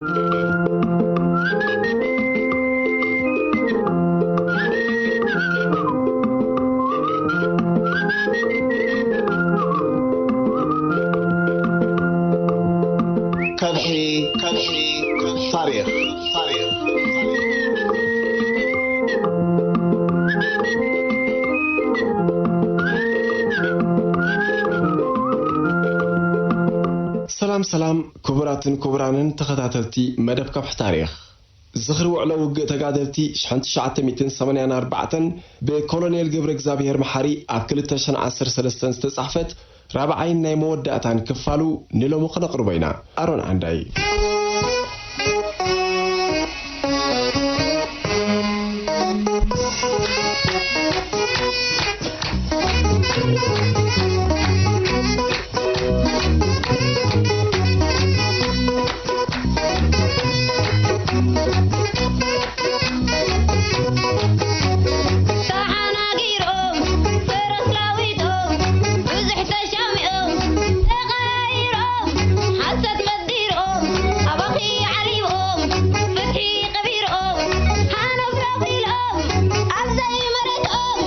ከብሒ፣ ከብሒ፣ ታሪኽ፣ ታሪኽ፣ ታሪኽ። ሰላም፣ ሰላም፣ ክቡራትን ክቡራንን ተኸታተልቲ መደብ ከብሒ ታሪኽ። ዝኽሪ ውዕሎ ውግእ ተጋደልቲ ሽሕን ትሽዓተ ሚእትን ሰማንያን ኣርባዕተን ብኮሎኔል ገብረ እግዚኣብሔር መሓሪ ኣብ ክልተ ሽሕን ዓሰርተ ሰለስተን ዝተጻሕፈት ራብዓይን ናይ መወዳእታን ክፋሉ ንሎሚ ክነቕርቦ ኢና። ኣሮን ዓንዳይ። ተሓናጊሮም ፈረስ ላዊጦም ብዙሕ ተሻሚኦም ተቐያይሮም ሓሰት መዲሮም ኣባኺ ዓሊቦም ፍትሒ ቀቢሮም ሓኖፍ ረኺሎም ኣብ ዘይመረትኦም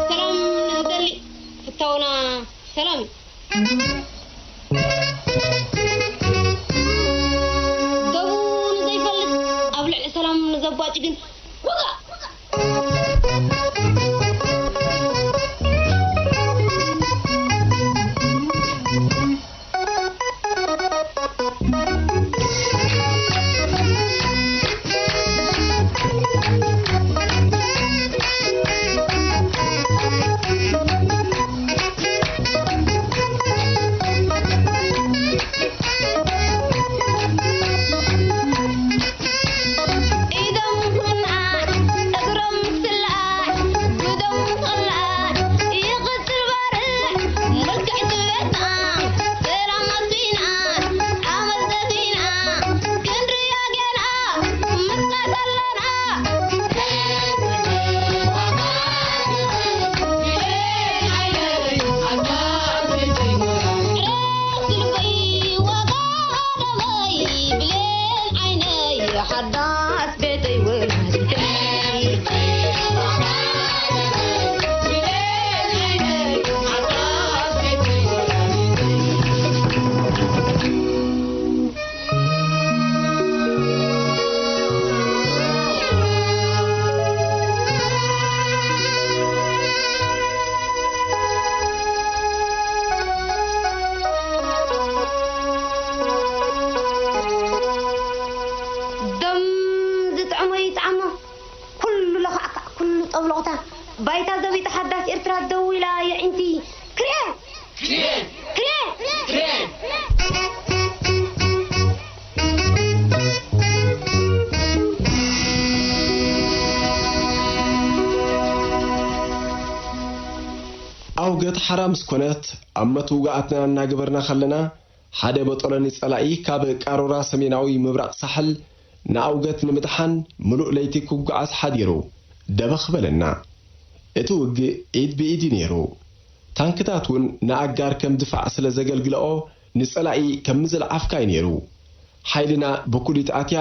ሰላም ንዝደሊ ፍታውና ሰላም እዩ። ደቡ ንዘይፈልጥ ኣብ ልዕሊ ሰላም ንዘባጭ ግን ውጋእ! ባይታ ዘቢጥ ሓዳስ ኤርትራ ደው ኢላ የዒንቲ። ክርኤ! ክርኤ! ክርኤ! ክርኤ! ኣውገት ሓራ ምስ ኮነት፣ ኣብ መትውጋኣትና እናገበርና ከለና፣ ሓደ በጦሎኒ ጸላኢ ካብ ቃሮራ ሰሜናዊ ምብራቕ ሳሕል ንኣውገት ንምድሓን ምሉእ ለይቲ ክጓዓዝ ሓዲሩ ደበኽ በለና። እቲ ውግእ ኢድ ብኢድ እዩ ነይሩ። ታንክታት እውን ንኣጋር ከም ድፋዕ ስለ ዘገልግለኦ፣ ንጸላኢ ከም ምዝልዓፍካ እዩ ነይሩ። ሓይልና ብኩሊት ኣትያ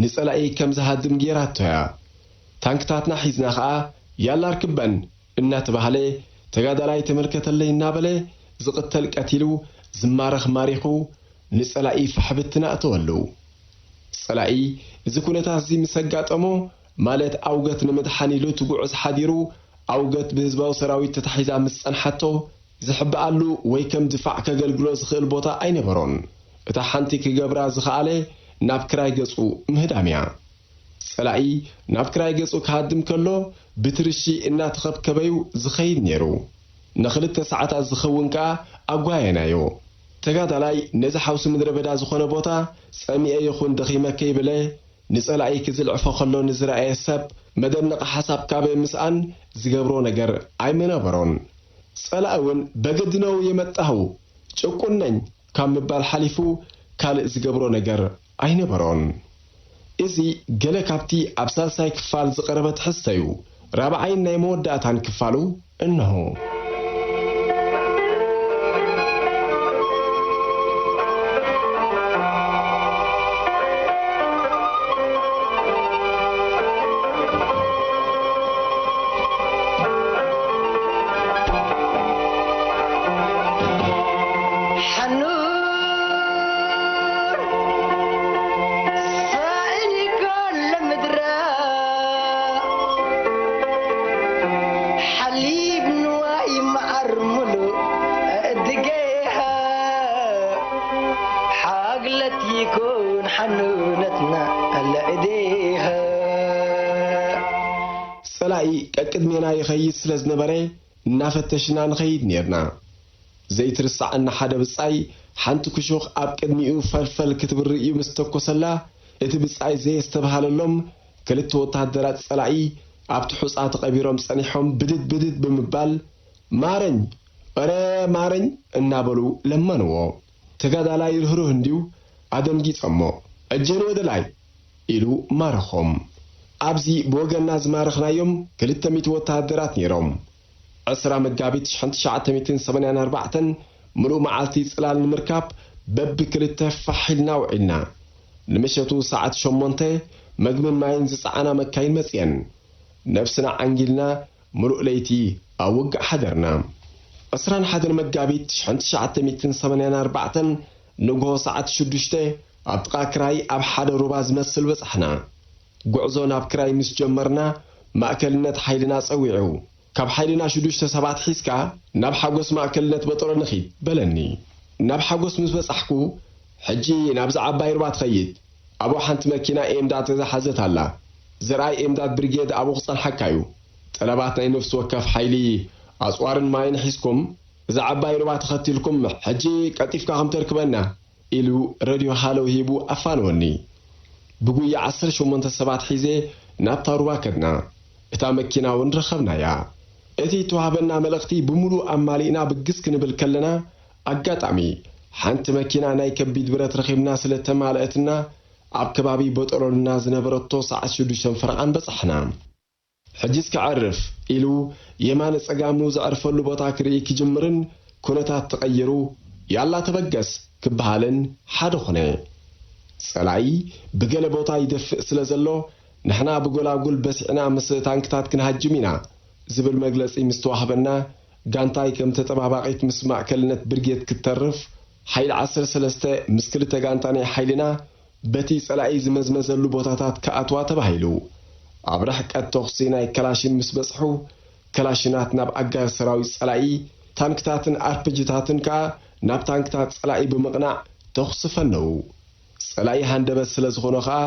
ንጸላኢ ከም ዝሃድም ገይራቶ እያ። ታንክታትና ሒዝና ኸኣ፣ "ያላ ኣርክበን!" እናተባህለ፣ "ተጋዳላይ ተመልከተለይ!" እናበለ፣ ዝቕተል ቀቲሉ፣ ዝማረኽ ማሪኹ፣ ንጸላኢ ፋሕ ብትን ኣእተወሉ። ጸላኢ እዚ ኩነታት እዚ ምስ ኣጋጠሞ፣ ማለት ኣውገት ንምድሓን ኢሉ ትጉዕዝ ሓዲሩ፣ ኣውገት ብህዝባዊ ሰራዊት ተታሒዛ ምስ ጸንሓቶ፣ ዝሕብኣሉ ወይ ከም ድፋዕ ከገልግሎ ዝኽእል ቦታ ኣይነበሮን። እታ ሓንቲ ክገብራ ዝኸኣለ፣ ናብ ክራይ ገጹ ምህዳም እያ። ጸላኢ ናብ ክራይ ገጹ ክሃድም ከሎ፣ ብትርሺ እናተኸብከበዩ ዝኸይድ ነይሩ። ንኽልተ ሰዓታት ዝኸውን ከኣ ኣጓየናዮ። ተጋዳላይ ነዚ ሓውሲ ምድረ በዳ ዝኾነ ቦታ ጸሚኤ ይኹን ደኺመ ከይበለ፣ ንጸላኢ ክዝልዕፎ ከሎ ንዝረኣየ ሰብ መደነቒ ሓሳብ ካብ ምስኣን ዝገብሮ ነገር ኣይምነበሮን። ጸላኢ እውን "በግድ ነው የመጣሁ፣ ጭቁን ነኝ" ካብ ምባል ሓሊፉ ካልእ ዝገብሮ ነገር ኣይነበሮን። እዚ ገለ ካብቲ ኣብ ሳልሳይ ክፋል ዝቐረበ ትሕዝቶ እዩ። ራብዓይን ናይ መወዳእታን ክፋሉ እንሆ። ሓኑን ሳእኒ ኮለ ምድራ፣ ሓሊብ ንዋይ መዓር ሙሉእ እድገይሃ፣ ሓግለት ይኩን ሓኑነትና ለእዴሃ። ጸላኢ ቀቅድሜና ይኸይድ ስለ ዝነበረ፣ እናፈተሽና ንኸይድ ኔርና። ዘይትርሳዓና ሓደ ብጻይ፣ ሓንቲ ክሹኽ ኣብ ቅድሚኡ ፈልፈል ክትብር እዩ ምስ ተኮሰላ፣ እቲ ብጻይ ዘየስተብሃለሎም፣ ክልተ ወተሃደራት ጸላኢ ኣብቲ ሑጻ ተቐቢሮም ጸኒሖም ብድድ ብድድ ብምባል፣ "ማረኝ! ኧረ ማረኝ!" እናበሉ ለመንዎ። ተጋዳላይ ርህሩህ እንድዩ ኣደንጊጾሞ፣ "እጀን ወደ ላይ!" ኢሉ ማረኾም። ኣብዚ ብወገንና ዝማረኽናዮም ክልተ ሚእቲ ወተሃደራት ነይሮም። ዕስራ መጋቢት ሽሕን ትሽዓተ ሚእትን ሰማንያን ኣርባዕተን ምሉእ መዓልቲ ጽላል ንምርካብ በብክልተ ፋሕ ኢልና ውዒልና። ንምሸቱ ሰዓት ሸሞንተ መግብን ማይን ዝጸዓና መካይን መጽየን። ነብስና ዓንጊልና ምሉእ ለይቲ ኣብ ውግእ ሓደርና። ዕስራን ሓደን መጋቢት ሽሕን ትሽዓተ ሚእትን ሰማንያን ኣርባዕተን ንግሆ ሰዓት ሽዱሽተ ኣብ ጥቓ ክራይ ኣብ ሓደ ሩባ ዝመስል በጻሕና። ጉዕዞ ናብ ክራይ ምስ ጀመርና፣ ማእከልነት ሓይልና ጸዊዑ፣ "ካብ ሓይልና ሽዱሽተ ሰባት ሒዝካ ናብ ሓጎስ ማእከልነት በጦሎኒ ኺድ" በለኒ። ናብ ሓጎስ ምስ በጻሕኩ፣ "ሕጂ ናብዛ ዓባይ ሩባ ትኸይድ፣ ኣብኡ ሓንቲ መኪና ኤምዳድ ተዛሓዘት ኣላ። ዘርኣይ ኤምዳድ ብርጌድ ኣብኡ ክጸንሓካ እዩ። ጠለባት ናይ ነፍሲ ወከፍ ሓይሊ፣ ኣጽዋርን ማይን ሒዝኩም፣ እዛ ዓባይ ሩባ ተኸቲልኩም ሕጂ ቀልጢፍካ ከም ተርክበና" ኢሉ ረድዮ ሃለው ሂቡ ኣፋነወኒ። ብጉያ ዓሰርተ ሸሞንተ ሰባት ሒዘ ናብታ ሩባ ከድና። እታ መኪና እውን ረኸብናያ። እቲ እተዋህበና መልእኽቲ ብምሉእ ኣማሊእና ብግስ ክንብል ከለና፣ ኣጋጣሚ ሓንቲ መኪና ናይ ከቢድ ብረት ረኺብና ስለ እተማልአትና፣ ኣብ ከባቢ በጦሎልና ዝነበረቶ ሰዓት ሽዱሽተ ፈረቓን በጻሕና። "ሕጂስ ከዕርፍ" ኢሉ የማነ ጸጋሙ ዘዕርፈሉ ቦታ ክርኢ ክጅምርን፣ ኩነታት ተቐይሩ፣ "ያላ ተበገስ" ክበሃልን ሓደ ኾነ። ጸላኢ ብገለ ቦታ ይደፍእ ስለ ዘሎ፣ ንሕና ብጎላጉል በሲዕና ምስ ታንክታት ክንሃጅም ኢና ዝብል መግለጺ ምስ ተዋህበና፣ ጋንታይ ከም ተጠባባቒት ምስ ማእከልነት ብርጌድ ክትተርፍ፣ ሓይሊ ዓሰርተ ሰለስተ ምስ ክልተ ጋንታ ናይ ሓይልና በቲ ጸላኢ ዝመዝመዘሉ ቦታታት ክኣትዋ ተባሂሉ። ኣብ ርሕቀት ተኹሲ ናይ ከላሽን ምስ በጽሑ፣ ከላሽናት ናብ ኣጋር ሰራዊት ጸላኢ፣ ታንክታትን ኣርፕጅታትን ከኣ ናብ ታንክታት ጸላኢ ብምቕናዕ ተኹሲ ፈነዉ። ጸላኢ ሃንደበት ስለ ዝኾኖ ከኣ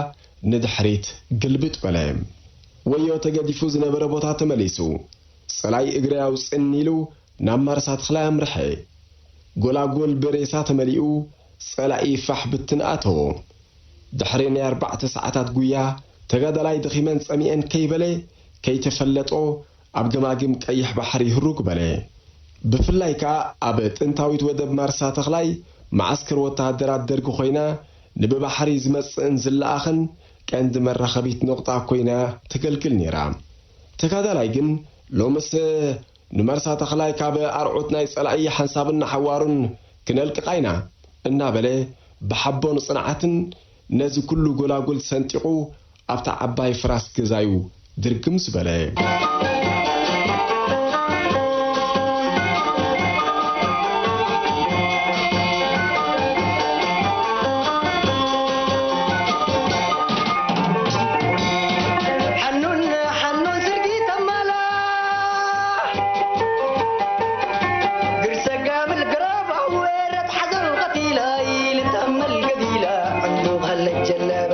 ንድሕሪት ግልብጥ በለ። ወዮ ተገዲፉ ዝነበረ ቦታ ተመሊሱ። ጸላኢ እግረይ ኣውጽእኒ ኢሉ ናብ ማርሳ ተኽላይ ኣምርሐ። ጎላጎል ብሬሳ ተመሊኡ ጸላኢ ፋሕ ብትን ኣተዎ። ድሕሪ ናይ ኣርባዕተ ሰዓታት ጉያ ተጋዳላይ ደኺመን ጸሚኤን ከይበለ ከይተፈለጦ ኣብ ገማግም ቀይሕ ባሕሪ ህሩግ በለ። ብፍላይ ከኣ ኣብ ጥንታዊት ወደብ ማርሳ ተኽላይ መዓስከር ወተሃደራት ደርጊ ኮይና ንብባሕሪ ዝመጽእን ዝለኣኽን ቀንዲ መራኸቢት ነቑጣ ኮይና ተገልግል ነይራ። ተጋዳላይ ግን ሎምስ ንመርሳ ተኽላይ ካብ ኣርዑት ናይ ጸላኢ ሓንሳብን ሓዋሩን ክነልቅቓ ኢና እናበለ ብሓቦን ጽንዓትን ነዚ ኩሉ ጎላጉል ሰንጢቑ ኣብታ ዓባይ ፍራስ ገዛዩ ድርግም ዝበለ። ሓኑን ሓኑን ስርጊ ተማላ ግርሰ ጋብል ግረባ ወረት ሓዘው ቀቲላ ኢልታመል ገቢላ ዕንዱ ኸለጀለበ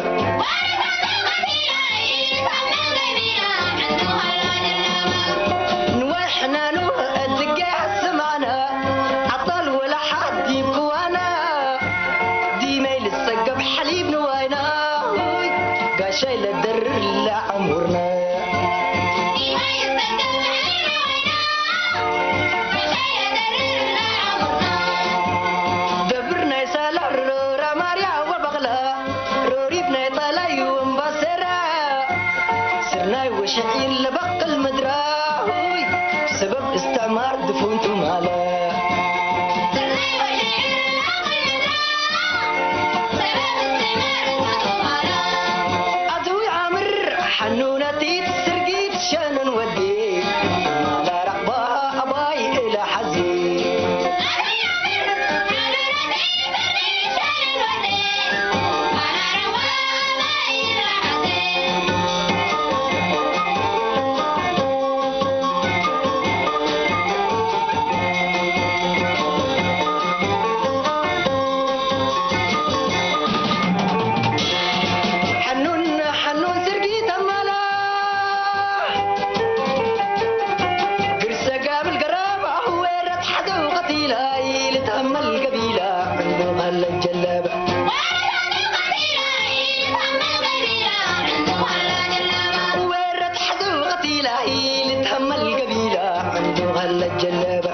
ንዋይ ሕናኑ እድገ ስማና ዓጣል ወላ ሓዲብ ክዋና ዲመይ ልጸገብ ሓሊብ ንዋይና ጋሻይ ለደርር ለዓሙርና ደብር ናይ ሳላ ሮራ ማርያ ወበቕላ ሮሪት ናይ ጣላይ ወምባሰራ ስርናይ ወሸዒን ለበቕል ምድራ ሰበብ እስተማር ድፉንቱ ማለ ኣትዊ ዓምር ሓኑነቲት ስርጊት ሸኑን ወዲ ማላ ራቕባ ኣባይ እለ ሓዚ ሓኑን ሓኑን ስርጊ ተማላ ግርሰ ጋብል ገረባ ወረት ሓደው ቀቲላ ኢልታመል ገቢላ ዕንዱ ኸለ ጀለበ ወረት ሓደው ቀቲላ ኢልታመል ገቢላ ዕንዱ ኸለ ጀለበ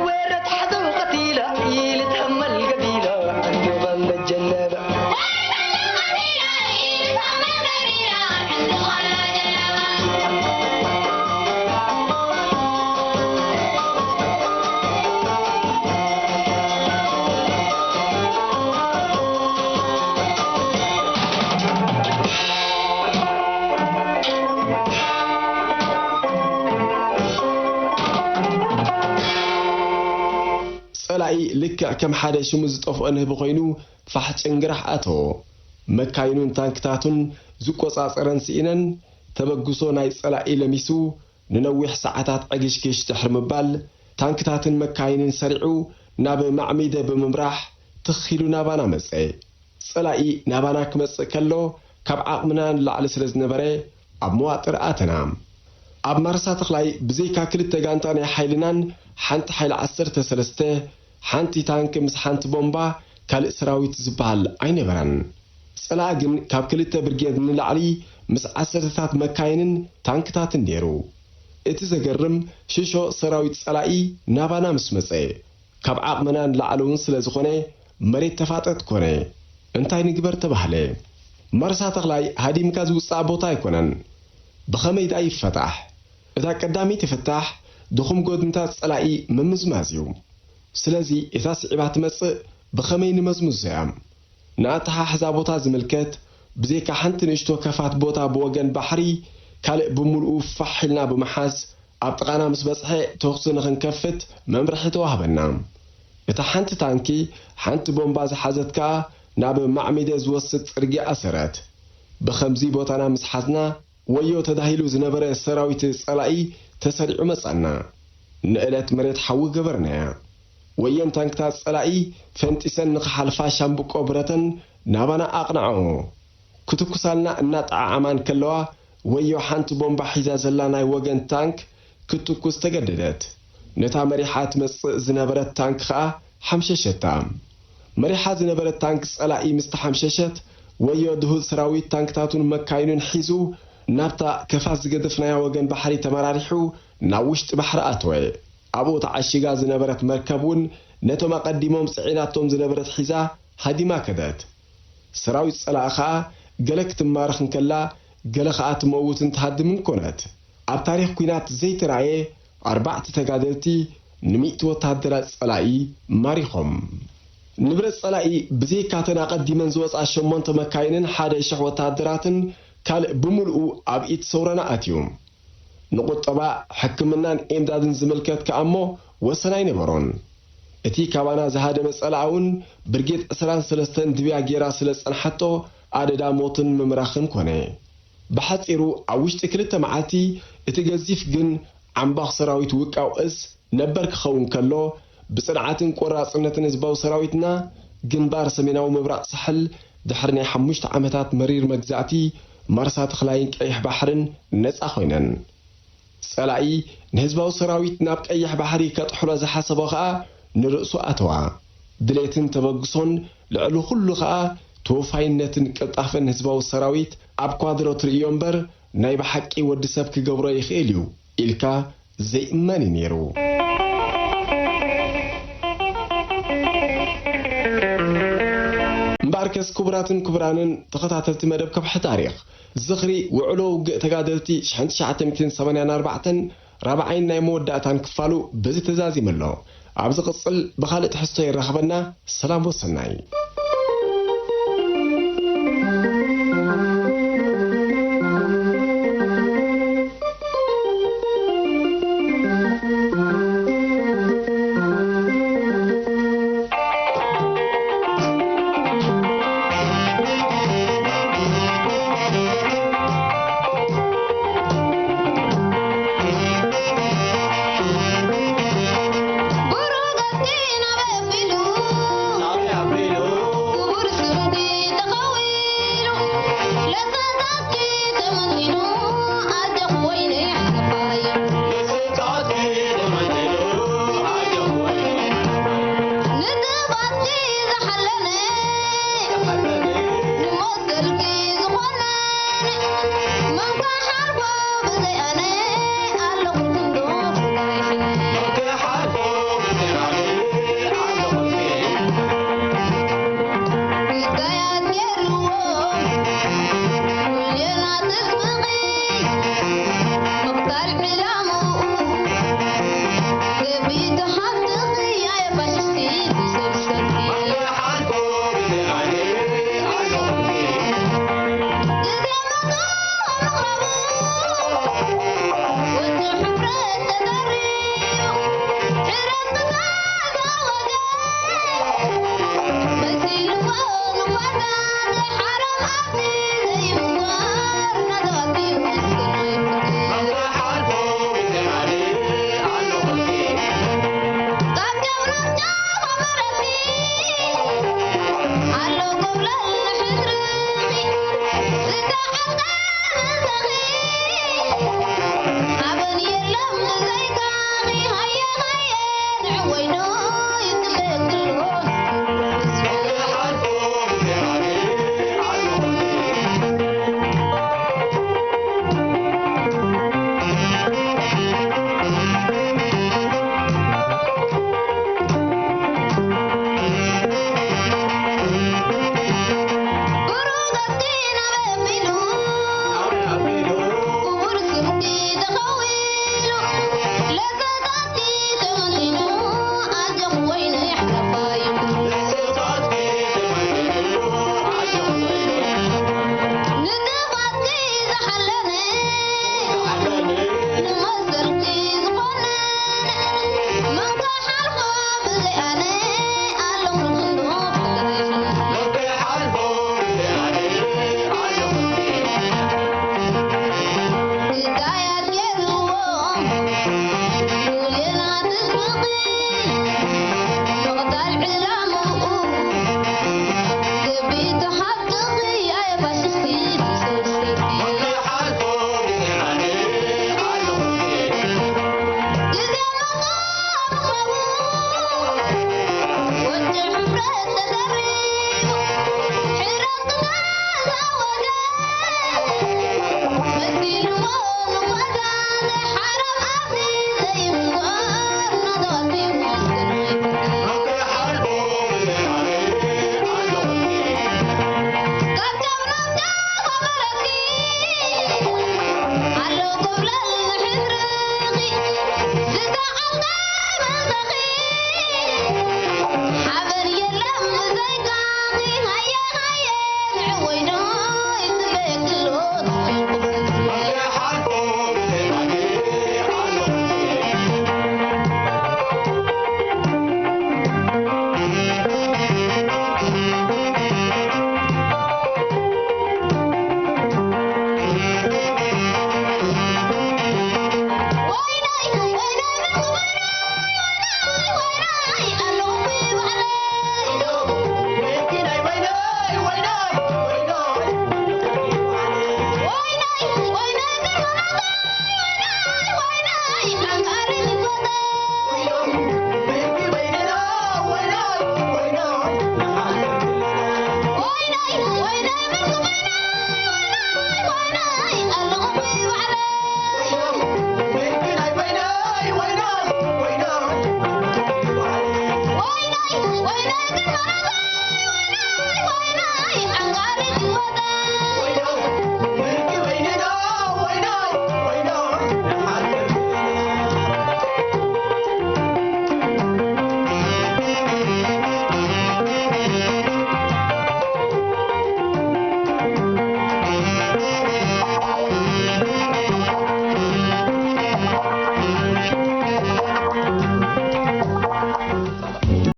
ወረት ሓደው ቀቲላ ኢልታመል ገቢላ ዕንዱ ኸለ ጀለበ ጸላኢ ልክዕ ከም ሓደ ሽሙ ዝጠፍኦ ንህቢ ኮይኑ ፋሕ ጭንግራሕ ኣተዎ። መካይኑን ታንክታቱን ዝቆጻጸረን ስኢነን፣ ተበግሶ ናይ ጸላኢ ለሚሱ፣ ንነዊሕ ሰዓታት ዕግሽግሽ ድሕሪ ምባል፣ ታንክታትን መካይንን ሰሪዑ ናብ ማዕሚደ ብምምራሕ ትኽ ኢሉ ናባና መጸ። ጸላኢ ናባና ክመጽእ ከሎ፣ ካብ ዓቕምና ንላዕሊ ስለ ዝነበረ፣ ኣብ መዋጥር ኣተና። ኣብ ማርሳ ተኽላይ ብዘይካ ክልተ ጋንታ ናይ ሓይልናን ሓንቲ ሓይሊ ዓሰርተ ሰለስተ፣ ሓንቲ ታንክ ምስ ሓንቲ ቦምባ ካልእ ሰራዊት ዝበሃል ኣይነበረን። ጸላኢ ግን ካብ ክልተ ብርጌድ ንላዕሊ ምስ ዓሰርተታት መካይንን ታንክታትን ነይሩ። እቲ ዘገርም ሽሾ ሰራዊት ጸላኢ ናባና ምስ መጸ፣ ካብ ዓቕምና ንላዕሊ እውን ስለ ዝኾነ መሬት ተፋጠጥ ኮነ። እንታይ ንግበር ተባህለ። ማርሳ ተኽላይ ሃዲምካ ዝውጻእ ቦታ ኣይኮነን። ብኸመይ ደኣ ይፈታሕ? እታ ቀዳመይቲ ፍታሕ ድኹም ጎድንታት ጸላኢ ምምዝማዝ እዩ። ስለዚ እታ ስዒባ ትመጽእ ብኸመይ ንመዝምዞ እያ። ንኣተሓሕዛ ቦታ ዝምልከት ብዘይካ ሓንቲ ንእሽቶ ከፋት ቦታ ብወገን ባሕሪ ካልእ ብምሉኡ ፋሕ ኢልና ብምሓዝ ኣብ ጥቓና ምስ በጽሐ ተኹሲ ንኽንከፍት መምርሒ ተዋህበና። እታ ሓንቲ ታንኪ ሓንቲ ቦምባ ዝሓዘት ከኣ ናብ ማዕሚደ ዝወስድ ጽርግያ ኣሰረት። ብኸምዚ ቦታና ምስ ሓዝና ወዮ ተዳሂሉ ዝነበረ ሰራዊት ጸላኢ ተሰሪዑ መጻና። ንእለት መሬት ሓዊ ገበርናያ። ወየን ታንክታት ጸላኢ ፈንጢሰን ንኽሓልፋ ሻምብቆ ብረተን ናባና ኣቕንዓኦ። ክትኩሳልና እናጠዓዓማ እንከለዋ፣ ወዮ ሓንቲ ቦምባ ሒዛ ዘላ ናይ ወገን ታንክ ክትትኩስ ተገደደት። ነታ መሪሓ ትመጽእ ዝነበረት ታንክ ኸኣ ሓምሸሸታ። መሪሓ ዝነበረት ታንክ ጸላኢ ምስ ተሓምሸሸት፣ ወዮ ድሁል ሰራዊት ታንክታቱን መካይኑን ሒዙ ናብታ ከፋ ዝገደፍናያ ወገን ባሕሪ ተመራሪሑ ናብ ውሽጢ ባሕሪ ኣተወ። ኣብኡ ተዓሺጋ ዝነበረት መርከብ እውን ነቶም ኣቐዲሞም ጽዒናቶም ዝነበረት ሒዛ ሃዲማ ከደት። ሰራዊት ጸላኢ ኸኣ ገለ ክትማረኽ እንከላ፣ ገለ ኸኣ ትመውትን ትሃድምን ኮነት። ኣብ ታሪኽ ኲናት ዘይተራእየ ኣርባዕተ ተጋደልቲ ንሚእቲ ወተሃደራት ጸላኢ ማሪኾም። ንብረት ጸላኢ ብዘይካተን ኣቐዲመን ዝወጽኣ ሸሞንተ መካይንን ሓደ ሽሕ ወተሃደራትን ካልእ ብምልኡ ኣብ ኢድ ሰውራና ኣትዩ። ንቁጠባ፣ ሕክምናን ኤምዳድን ዝምልከት ከኣ እሞ ወሰን ኣይነበሮን። እቲ ካባና ዝሃደመ ጸላኣ እውን ብርጌድ ዕስራን ሰለስተን ድብያ ጌራ ስለ ዝጸንሓቶ ኣደዳ ሞትን ምምራኽን ኮነ። ብሓጺሩ ኣብ ውሽጢ ክልተ መዓልቲ እቲ ገዚፍ ግን ዓምባኽ ሰራዊት ውቃው እዝ ነበር ክኸውን ከሎ፣ ብጽንዓትን ቆራጽነትን ህዝባዊ ሰራዊትና ግንባር ሰሜናዊ ምብራቕ ሳሕል ድሕሪ ናይ ሓሙሽተ ዓመታት መሪር መግዛእቲ ማርሳ ተኽላይን ቀይሕ ባሕርን ነጻ ኮይነን። ጸላኢ ንህዝባዊ ሰራዊት ናብ ቀይሕ ባሕሪ ከጥሕሎ ዝሓሰቦ ኸኣ ንርእሱ ኣተዋ። ድሌትን ተበግሶን ልዕሊ ኩሉ ኸኣ ተወፋይነትን ቅልጣፈን ህዝባዊ ሰራዊት ኣብ ኳድሮ ትርእዮ እምበር ናይ ብሓቂ ወዲ ሰብ ክገብሮ ይኽእል እዩ ኢልካ ዘይእመን እዩ ነይሩ። እምበኣርከስ ክቡራትን ክቡራንን ተኸታተልቲ መደብ ከብሒ ታሪኽ፣ ዝኽሪ ውዕሎ ውግእ ተጋደልቲ ሽሕን ትሽዓተ ሚእትን ሰማንያን ኣርባዕተን ራብዓይን ናይ መወዳእታን ክፋሉ በዚ ተዛዚሙ ኣሎ። ኣብ ዝቕጽል ብኻልእ ትሕዝቶ የራኽበና። ሰላም ወሰናይ።